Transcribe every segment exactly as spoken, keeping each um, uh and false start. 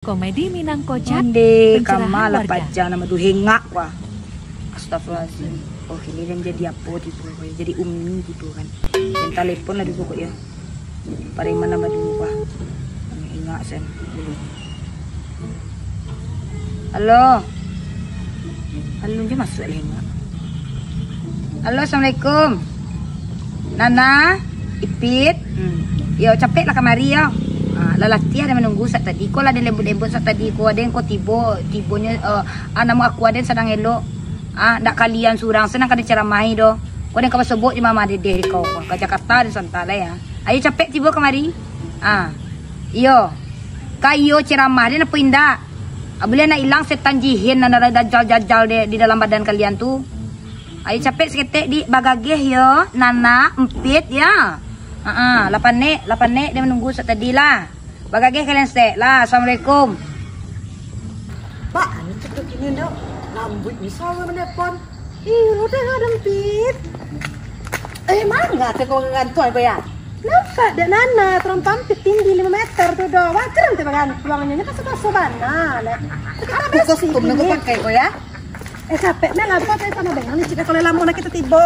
Komedi Minang Kocak. Onde, pencerahan kama lah warga. Paja nama tu hengak wah. Astagfirullahaladzim. Oh, ini dan jadi apa tipu, jadi umi gitu kan. Dan telepon lah dulu kok ya. Pareman nama dulu wah. Hengak sen. Halo. Halo, dia masuk lah hengak. Halo, assalamualaikum. Nana, Ipit, hmm. Yo, capek lah kamari yo. Ha, lah latiah dah manunggu sak tadi. Ko lah den lembut-lembut sak tadi. Ko aden ko tibo, tibonyo, eh, ah, namo aku aden sadang elok. Ah, ndak kalian surang, senang kada ceramahi doh. Ko aden ka basobok jo mama dedeh di kau ko. Ka Jakarta den santa lah ya. Ayo capek tibo kamari. Ah, iyo. Ka iyo ceramah den apo indak? Ah, buliah nak ilang setan jihin nan ada jajal-jajal di, di dalam badan kalian tu. Ayo capek saketek, Dik, bagageh yo, Nana, Empit yo. Ha, lah panek, lah panek, den manunggu sak tadi lah. Bagageh kalian sek lah. Assalamualaikum. Pak, anu tu kini dok, lambuik ni suaro manelpon. Ih, udah ada Empit. Eh, manga tu kau gantuan ko ya? Nampak dek Nana, tarompa Empit tinggi limo meter tu doh. Wajar nanti bagantuangnyo, nyo paso-paso bana, lek. Apo kostum nan kau pakai ko ya? Eh, capek meh lah, kau tadi sama dengan ni, cik, kalau lamo nak kita tibo.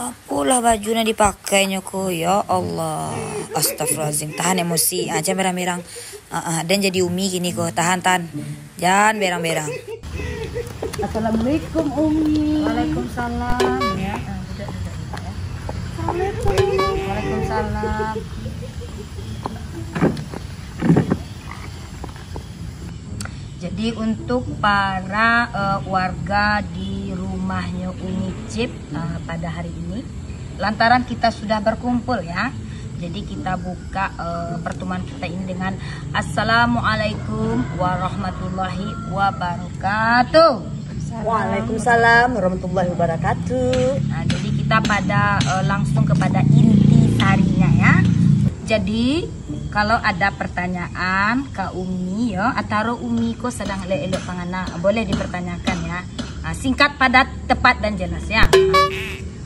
Apolah baju nan dipakainyo ko, ya Allah. Astagfirullahaladzim, tahan emosi. Ah, jan berang-berang. Ah, ah, den jadi umi kini ko, tahan, tahan. Jan berang-berang. Assalamualaikum, Umi. Waalaikumsalam. Ya, ah, duduk, duduk, duduk, ya. Assalamualaikum. Waalaikumsalam. Jadi, untuk para, eh, warga di rumahnyo Umi Cip, eh, pada hari ini, lantaran kita sudah berkumpul, ya. Jadi, kita buka, eh, pertemuan kita ini dengan Assalamualaikum warahmatullahi wabarakatuh. Waalaikumsalam warahmatullahi wabarakatuh. Nah, jadi kita pada, eh, langsung kepada inti sarinya, ya. Jadi, kalau ada pertanyaan ka Umi, yo, atau Umi ko sadang elok-elok pangana, boleh dipertanyakan, ya. Ah, singkat, padat, tepat, dan jelas, ya.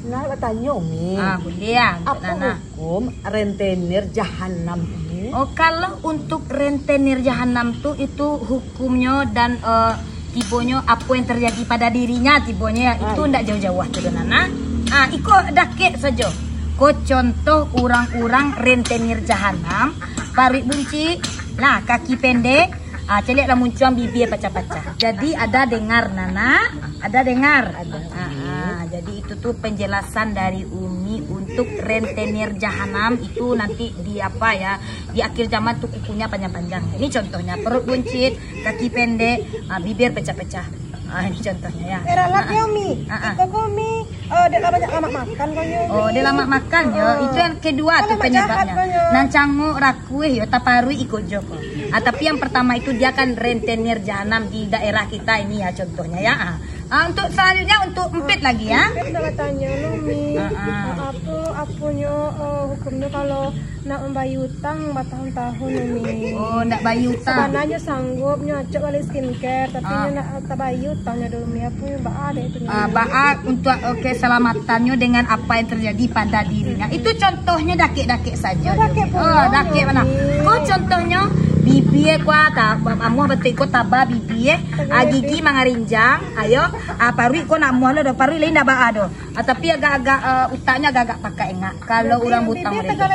Nah, nak tanyo, Umi. Ah, boleh, ya, untuk Apo Nana. Hukum rentenir jahanam, Umi? Oh, kalau untuk rentenir jahanam tu, itu hukumnyo dan, eh, tibonyo, apo yang terjadi pada dirinya tibonyo, ya, itu ndak jauh-jauh tu doh, Nana. Ah, iko dakek sajo. Ko contoh urang-urang rentenir jahanam, paruik buncik, nah, kaki pendek, ah, caliak lah muncuang bibia pacah-pacah. Jadi, ada dengar, Nana? Ada dengar? Ada. Ah, ah, jadi, itu tu penjelasan dari Umi untuk rentenir jahanam itu nanti di apa ya, di akhir zaman tu kukunya panjang-panjang. Ini contohnya, perut buncit, kaki pendek, ah, bibir pecah-pecah. Ah, ini contohnya ya. Eh, ralat ya, Umi. Ah, ah. Iko ko, Umi, eh, dek lah banyak lamak makan ko ya, Umi. Oh, dek lamak makan ya. Ah. Itu yang kedua tu penyebabnya. Nan cangok rakuih yo, taparuik iko jo ko. Ah, tapi yang pertama itu dia kan rentenir jahanam di daerah kita ini ya, contohnya ya. Ah. Ah, untuk selanjutnya, untuk Empit lagi, ya. Empit nak batanyo lo, Umi. Ah, ah. Ah, apo, aponyo, eh, hukumnyo kalau nak mambayia utang batahun-tahun, Umi? Oh, ndak bayia utang. Sabananyo sanggup nyo acok bali skincare, tapi nyo nak tabayia utangnyo dulu, Umi. Apo nyo baa dek tu, Umi? Ah, baa untuk, oke, keselamatannyo dengan apa yang terjadi pada dirinya. Itu contohnyo dakek-dakek sajo. Oh, dakek pulo, Umi. Oh, dakek bana. Ko contohnyo, bibia ko, ah, ta-, amuah batua ko taba bibia, eh. Ah, gigi mangarinjang, ayo. Ah, paruik ko nak amuah lo doh, paruik lai ndak baa doh. Ah, tapi agak-agak, ah, utaknyo agak-agak pakai ngak. Kalau urang bautang mereka.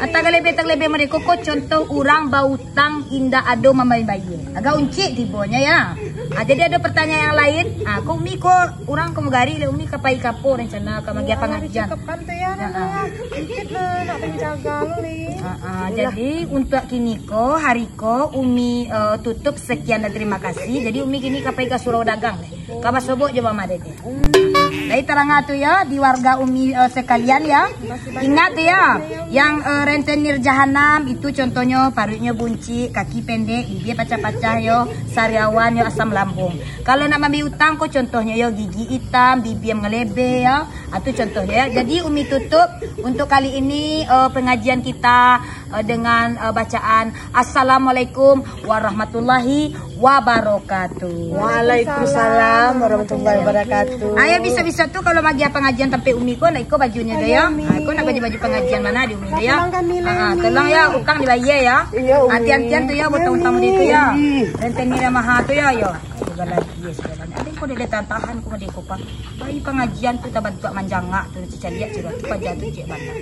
Ah, tagalebeh, tagalebeh mereka ko contoh urang bautang indak ado mambayia. Agak uncik tibonyo ya. Ah, jadi ada pertanyaan yang lain. Ah, ko Umi ko urang ko magari lah, Umi ka pai ka apo rencana ka magiah pangajian? Cakapkan tu ya, Nana. Nah, ah. Sedikit lah, nak menjaga lo ni. Ah, ah, jadi untuk kini ko, hari ko, Umi, eh, tutup sekian dan terima kasih. Jadi Umi kini ka pai ka surau dagang deh. Ka basobok jo mama dede. Jadi tarang tu ya, di warga Umi, eh, sekalian ya. Ingat ya, yang, eh, rentenir jahanam itu contohnyo paruiknyo buncik, kaki pendek, bibia pacah-pacah yo, sariawan yo, asam lambung. Kalau nak mambayia utang ko contohnyo yo, gigi itam, bibia mangalebeh yo. Ah, tu contohnyo ya. Jadi Umi tutup untuk kali ini, eh, pengajian kita, eh, dengan, eh, bacaan Assalamualaikum warahmatullahi Wabarakatuh. Waalaikumsalam warahmatullahi wabarakatuh. Ayo, bisa-bisa tu kalau magiah pangajian tampek Umi ko, nak iko bajunyo tu, yo. Ayo, Umi. Ah, iko nak baju-baju pangajian mano di Umi tu, yo. Tolong kami, ah, ah, Umi. Tolong, yo, utang dibayia, yo. Iyo, Umi. Hati-hatian tu, yo, utang-utang di tu, yo. Umi. Rentenir nan maha tu, yo, yo. Ayo, galak, yes, galak. Ado ko dek tahan-tahan ko, dek ko, Pak. Pai pangajian tu tabantuak manjangak tu, cicaliak ciro tu, paja tu, cek bana.